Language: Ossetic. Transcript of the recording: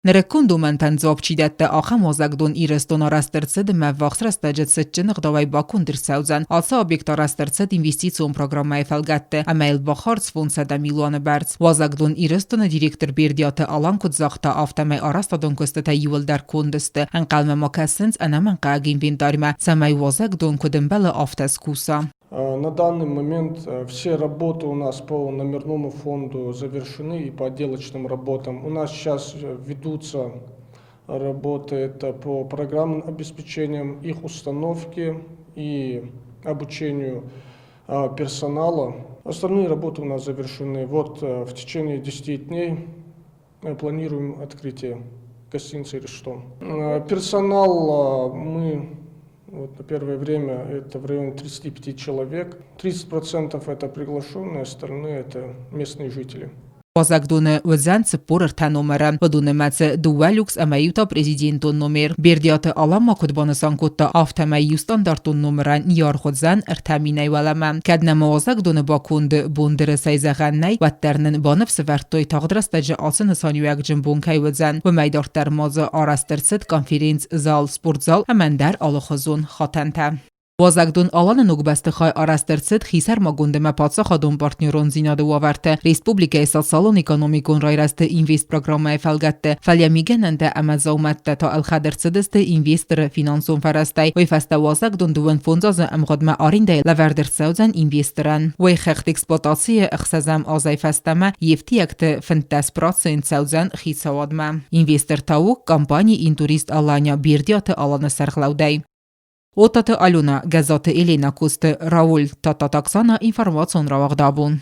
Нырыккон домӕнтӕн дзуапп чи дӕтты, ахӕм уазӕгдон Ирыстон арӕзт ӕрцыд ӕмӕ ӕввахс рӕстӕджы цытджын ӕгъдауӕй баконд ӕрцӕудзӕн. Ацы объект арӕзт ӕрцыд инвестицион программӕйы фӕлгӕтты ӕмӕ йыл бахардз 500 милуаны бӕрц. Уазӕгдон Ирыстон-ы директор Бердиаты Алан куыд загъта, афтӕмӕй арӕзтадон куыстытӕ иууылдӕр конд сты. Ӕнхъӕлмӕ ма кӕсынц ӕнӕмӕнгхъӕуӕг инвентарьмӕ, цӕмӕй уазӕгдон куыд ӕмбӕлы, афтӕ скуса. На данный момент все работы у нас по номерному фонду завершены и по отделочным работам. У нас сейчас ведутся работы это по программным обеспечениям, их установке и обучению персонала. Остальные работы у нас завершены. Вот в течение 10 дней планируем открытие гостиницы «Иристон». Персонал мы вот на первое время это в районе 35 человек. 30% это приглашенные, остальные это местные жители. Уазӕгдоны уыдзӕн 43 номеры, уыдон нымӕцы дыууӕ люкс ӕмӕ иу та президентон номер. Бердиаты Алан ма куыд банысан кодта, афтӕмӕй иу стандартон номерӕн не аргъуыдзӕн ӕртӕ минӕй уӕлӕмӕ. Кӕд нӕм уазӕгдоны баконды бон дырысӕй зӕгъӕн нӕй, уӕддӕр нын баныфс ӕвӕрдтой тагъд рӕстӕджы ацы нысаниуӕгджын бон кӕй уыдзӕн. Уымӕй дарддӕр ма дзы арӕзт ӕрцыд конференц-зал, спортзал ӕмӕ ӕндӕр алыхуызон хатӕнтӕ. Уазӕгдон Аланы ног бӕстыхай арӕзт ӕрцыд хисӕрмагонд ӕмӕ паддзахадон партнерондзинады уавӕрты республикӕйы социалон-экономикон райрӕзты инвестпрограммӕйы фӕлгӕтты, фӕлӕ мигӕнӕнтӕ ӕмӕ дзаумӕттӕ та ӕлхӕд ӕрцыдысты инвесторы финансон фӕрӕзтӕй. Уый фӕстӕ уазӕгдон дыууын фондз азы ӕмгъуыдмӕ арендӕйы лӕвӕрд ӕрцӕудзӕн инвесторӕн. Уый хыгъд эксплуатацийы ӕхсӕзӕм азӕй фӕстӕмӕ йе фтиӕгты 15% цӕудзӕн хицауадмӕ. Инвестор та у компани Интурист Алания Бердиаты Аланы сӕргълӕудӕй. Отаты Алена, Гӕззаты Елена Косты, Рауль, Тата Оксана информацион рауагъд абон.